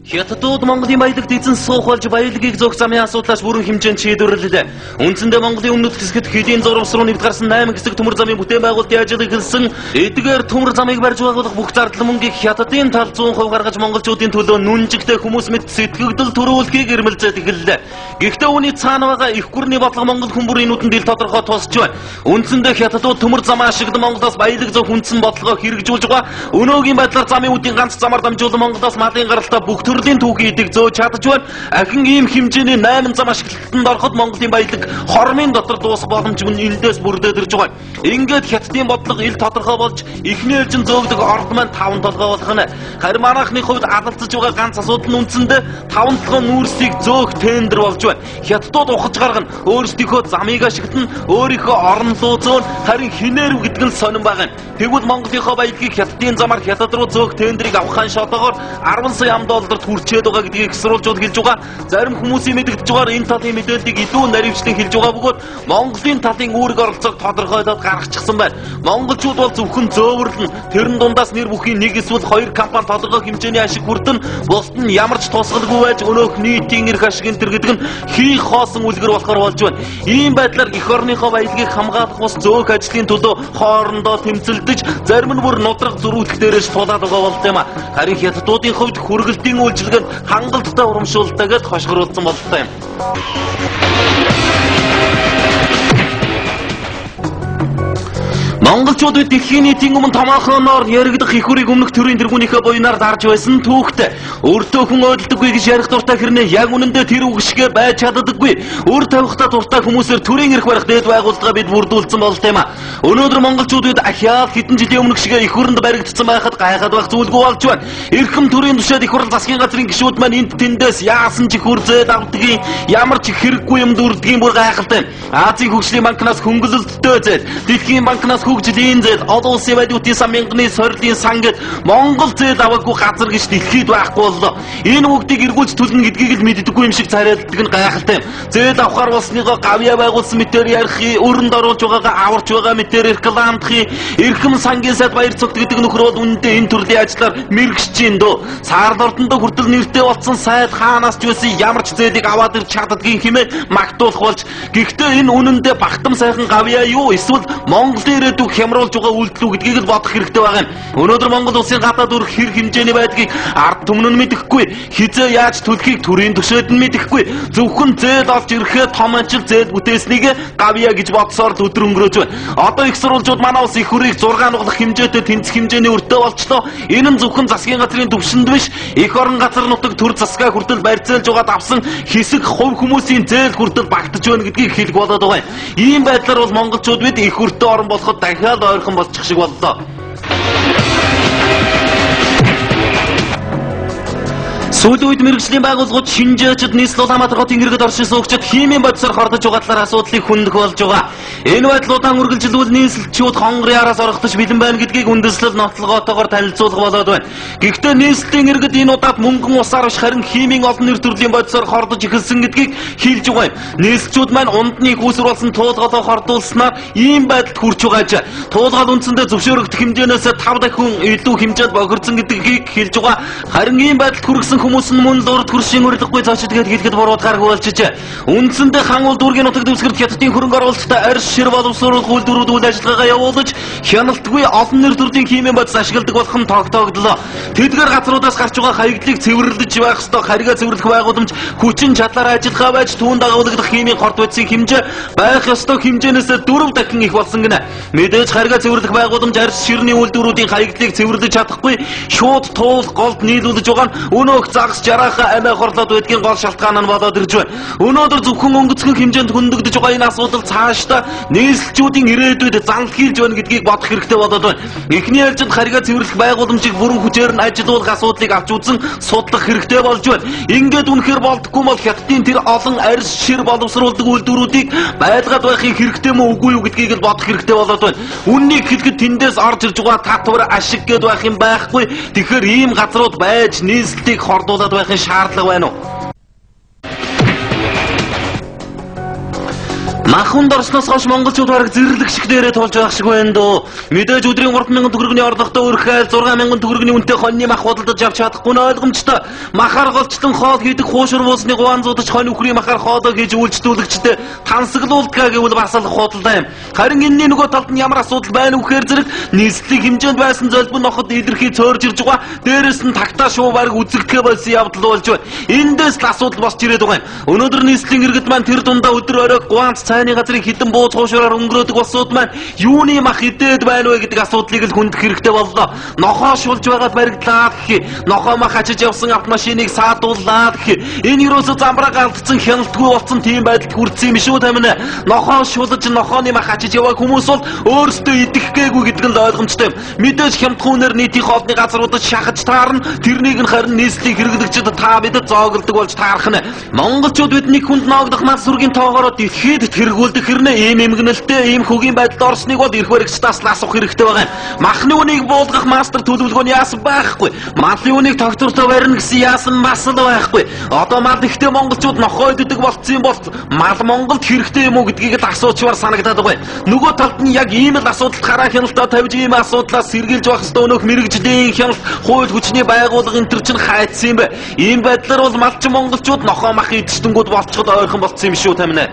Хятадууд Монголын баялагт эзэн суух болж баялагийг зөөх замын асуудлаас бүрэн хэмжээнд шийдвэрлэлээ. Үндсэндээ Монголын өмнөд хэсэгт хөлийн зурвас руу нэвт гарсан 8 хэсэг төмөр замын бүтээн байгуулалтын ажил эхэлсэн. Эдгээр төмөр замыг барьж байгуулах бүх зардал мөнгийг Хятадын тал 100% гаргаж монголчуудын төлөө нүнжигтэй хүмүүс мэд сэтгэгдэл төрүүлэхийг эрмэлзээд эхэллээ. Гэхдээ үүний цаана байгаа их гүрний бодлого Монгол хүн бүрийн нүдэнд ил тодорхой тусч байна. Үндсэндээ Хятадууд төмөр замаа ашиглан Монголоос баялаг зөөх үндсэн бодлогоо хэрэгжүүлж байгаа. Өнөөгийн байдлаар замын үдийн ганц замаар дамжуулан Монголоос малын гаралтаа бүх төрлийн түүхийн эдийг зөөж чадаж байна. Ахин ийм хэмжээний 8 зам ашиглалтанд ороход Монголын баялаг хормын дотор дуусах боломж мөн эндээс бүрдээд ирж байгаа. Ингээд Хятадын бодлого ил тодорхой болж эхний ээлжин зөөгдөх орд маань 5 толгой болох нь. Харин манайхны хувьд алалцаж байгаа ганц асуудал нь үндсэндээ 5 толгой нүүрсийг зөөх тендер болж байна. Хятадууд ухаж гаргана, өөрсдийнхөө замыг ашиглана, өөрийнхөө орон руу зөөн, харин хинээр гэдэг нь сонин байгаа юм. Тэгвэл Монголынхоо баялагийг Хятадын замаар Хятад руу зөөх тендерийг авахын шолоогоор 10 сая ам долларт хүрчээд байгаа гэдгийг их сурвалжууд хэлж байгаа. Зарим хүмүүсийн мэдэгдэж байгаагаар энэ талын мэдээллийг илүү наривчлан хэлж байгаа бөгөөд Монголын талын үүрэг оролцоог тодорхойлоод гаргачихсан байна. Монголчууд бол зөвхөн зөөвөрлөн, тэрэн дундаас нэр бүхий нэг эсвэл хоёр компани тодорхой хэмжээний ашиг хүртэн, бусд нь ямар ч тусгалгүй байж өнөөх нийтийн эрх ашиг энэ төр гэдэг нь хийх хоосон үлгэр болохоор болж байна. Ийм байдлаар эх орныхоо баялагийг хамгаалах бус зөөх ажлын төлөө хоорондоо тэмцэлдэж, зарим нь бүр нудраг зөрүүлэх дээрээс тулаад байгаа болд юм. Харин Хятадуудын хувьд хүргэлтийн үйлчилгээнд хангалттай урамшуултайгээд хошигруулсан бололтой юм. Монголчууд бид дэлхийн нийтийн өмнө томоохоноор яригдах их хүрийг өмнөх төрийн тэргүүнийхээ буйнаар дарж байсан түүхтэй. Өртөө хүн ойдолдоггүй гэж ярих дуртай хэрнээ яг үнэндээ тэр үг шигэ байж чаддаггүй. Өр тавихтаа дуртай хүмүүсээр төрийн эрх барих дээд байгууллага бид бүрдүүлсэн бололтой юм. Өнөөдөр монголчууд бид ахиал хэдэн жилийн өмнөх шигэ их хүрэнд баригдсан байхад гайхаад байх зүйлгүй болж байна. Эрхэм төрийн тушаад их хурл засгийн газрын гишүүд маань энд тэндээс яасан ч их хүр зээл авдгийг, ямар ч хэрэггүй юм дүрдгийг бүр гайхалтай. Азийн хөгжлийн банкнаас хөнгөлөлттэй зээл, дэлхийн банкнаас хөгжлийн зээл, олон улсын валютын сан мянганы сорилын сан гэд Монгол зээл аваагүй газар гэж дэлхийд байхгүй боллоо. Энэ бүгдийг эргүүлж төлнө гэдгийг л мэддэггүй юм шиг царайлдаг нь гайхалтай юм. Зээл авахар болсныгоо гавьяа байгуулсан мэтээр ярих, өрөнд оруулж байгаагаа аварч байгаа мэтээр рекламдах, эрхэм сангийн сайд Баярцогт гэдэг нөхөр бол үнэндээ энэ төрлийн ажлаар мэрэгч юм дөө. Саарл ордондоо хүртэл нэртэй болсон сайд хаанаас ч байсан ямар ч зээлийг аваад ирч чаддгийн хэмээн магтуулах болж, гэхдээ энэ үнэндээ багтам сайхан гавьяа юу эсвэл Монголын ирээдүйг хямруулж байгаа үйлдэл үү гэдгийг л бодох хэрэгтэй байгаа юм. Өнөөдөр Монгол улсын гадаад өрх хэр хэмжээний байдгийг ард түмэн нь мэдэхгүй, хизээ яаж төлөхийг төрийн төшөөд нь мэдэхгүй. Зөвхөн зээл олж ирэхээ том ажил зээл бүтээснийг гавьяа гэж бодсоор л өдөр өнгөрөөж байна. Одоо их сурвалжууд манай улс их хүрийг 6 нуглах хэмжээтэй тэнцэх хэмжээний өртөө болчлоо. Энэ нь зөвхөн засгийн газрын түвшинд биш, эх орон газар нутаг төр засгаа хүртэл барьцаалж байгаа давсан хэсэг хувь хүмүүсийн зээл хүртэл багтаж байна гэдгийг хэлэх болоод байгаа юм. Ийм байдлаар бол монголчууд бид их өртөө орон болоход дахиад ойрхон болчих шиг боллоо. Сүүлийн үед мэргэжлийн байгууллагууд шинжээчд нийслэл Улаанбаатар хотын иргэд оршин суугчид химийн бодисоор хордож байгаа талаар асуудлыг хүндэх болж байгаа. Энэ байдал удаан үргэлжилвэл нийслэлчүүд хонгорын араас орохтож бэлэн байна гэдгийг үндэслэл нотлогоотойгоор танилцуулах болоод байна. Гэхдээ нийслэлийн иргэд энэ удаад мөнгөн усаар биш харин химийн олон нэр төрлийн бодисоор хордож эхэлсэн гэдгийг хэлж байгаа юм. Нийслэлчүүд маань ундны хүүсэр болсон туулгалаа хордуулснаар ийм байдалд хүрч байгаа аж. Туулгал үндсэндээ зөвшөөрөгдөх хэмжээнээс 5 дахин илүү хэмжээнд бохирдсон гэдгийг хэлж байгаа. Харин ийм байдалд хүргэсэн хүмүүс нь мөн л урд хөршийн урилгагүй зочид гээд хэлэхэд буруудгааргүй болчихжээ. Үндсэндээ хан уул дүүргийн нутаг дэвсгэрт Хятадын хөрөнгө оруулалттай арьс шир боловсруулах үйлдвэрүүд үйл ажиллагаагаа явуулж хяналтгүй олон нэр төрлийн химийн бодис ашигладаг болох нь тогтоогдлоо. Тэдгээр газруудаас гарч байгаа хаягдлыг цэвэрлэж байх ёстой харигаа цэвэрлэх байгууламж хүчин чадлаар ажиллагаа байж түүнд дагуулгадах химийн хорт бодисын хэмжээ байх ёстой хэмжээнээс 4 дахин их болсон гинэ. Мэдээж харигаа цэвэрлэх байгууламж арьс ширний үйлдвэрүүдийн хаягдлыг цэвэрлэж чадахгүй шууд туул голд нийлүүлж байгаа нь өнөөх загас жараахан амиа хорлоод байдгийн гол шалтгаан нь болоод ирж байна. Өнөөдөр зөвхөн өнгөцгөн хэмжээнд хөндөгдөж байгаа энэ асуудал цаашдаа нийслэлчүүдийн ирээдүйд занлахийлж байна гэдгийг бодох хэрэгтэй болоод байна. Эхний ээлжинд харигаа цэвэрлэх байгууламжийг бүрэн хүчээр нь ажилуулах асуудлыг авч үзэн судлах хэрэгтэй болж байна. Ингээд үнэхээр болдоггүй бол Хятадын тэр олон арьс шир боловсруулдаг үйлдвэрүүдийг байлгаад байхыг хэрэгтэй мөн үгүй юу гэдгийг л бодох хэрэгтэй болоод байна. Үннийг хэлэхэд тэндээс орж ирж байгаа татвар ашиг гээд байх юм байхгүй. Тэгэхээр ийм газрууд байж нийслэлийг хордуулаад байхын шаардлага байна уу? Мах хүнд орсноос хойш монголчууд бараг зэрлэг шиг дээрээ тулж байх шиг байна дөө. Мэдээж өдрийн 3000 төгрөгийн орлоготой өрх айл 6000 төгрөгийн үнэтэй хоньны мах худалдаж авч чадахгүй нь ойлгомжтой. Махаар голчлон хоол хийдэг хуушур буусныг гуанзуудаж хонь үхрийн махаар хоолоо хийж үйлчлүүлэгчтэй тансаглуулдгаа гэвэл бас л худалдаа юм. Харин энэний нөгөө талд нь ямар асуудал байна вэ гэхээр зэрэг нийслэлийн хэмжээнд байсан золбон ноход илэрхий цөөрж ирж байгаа. Дээрээс нь тагтаа шуу бараг үзэгдэхэ болсон явдал болж байна. Эндээс л асуудал босч ирээд байгаа юм. Өнөөдөр нийслэлийн иргэд маань тэр дундаа өдөр оройг гуанц цайны газрын хідэн бууз хуушураар өнгөрөөдөг болсууд маань юуны мах идээд байна вэ гэдэг асуудлыг л хүндэх хэрэгтэй боллоо. Нохоо шулж байгаад баригдлаа гэх. Нохоо мах ачиж явсан автомашиныг саадууллаа гэх. Энэ юусоо замбраага алдсан хяналтгүй болсон тийм байдалд хүрсэн юм шүү тамина. Нохоо шулж нохооны мах ачиж яваа хүмүүс бол өөрсдөө идэх гээгүй гэдэг нь ойлгомжтой юм. Мэдээж хямдхан үнээр нийтийн хоолны газруудад шахаж таарна. Тэрнийг нь харин нийслэлийн хэрэглэгчид та бидэд зооглодог болж таарах нь. Монголчууд бидний хүнд ноогдох мал сүргийн тоогоороо дэлхийд тэргүүлдэх хэрнээ ийм эмгэнэлтэй ийм хөгийн байдалд орсныг бол эрх баригчдаас л асуух хэрэгтэй байгаа юм. Махны үнийг буулгах мастер төлөвлөгөө нь яасан байхгүй. Малын үнийг тогтвортой барина гэсэн яасан бас л байхгүй. Одоо мал ихтэй монголчууд нохоо иддэг болцсон бол мал Монголд хэрэгтэй юм уу гэдгийг л асуучвар санагдаад байгаа юм. Нөгөө талд нь яг ийм л асуудалд хараа хяналтаа тавьж ийм асуудлаас сэргийлж байх ёстой өнөөх мэрэгжлийн хяналт, хууль хүчний байгууллага энэ төр чинь хайцсан юм бэ. Ийм байдлаар бол малчин монголчууд нохоо мах идчихтэнгүүд болцоход ойрхон болцсон юм шүү тамина.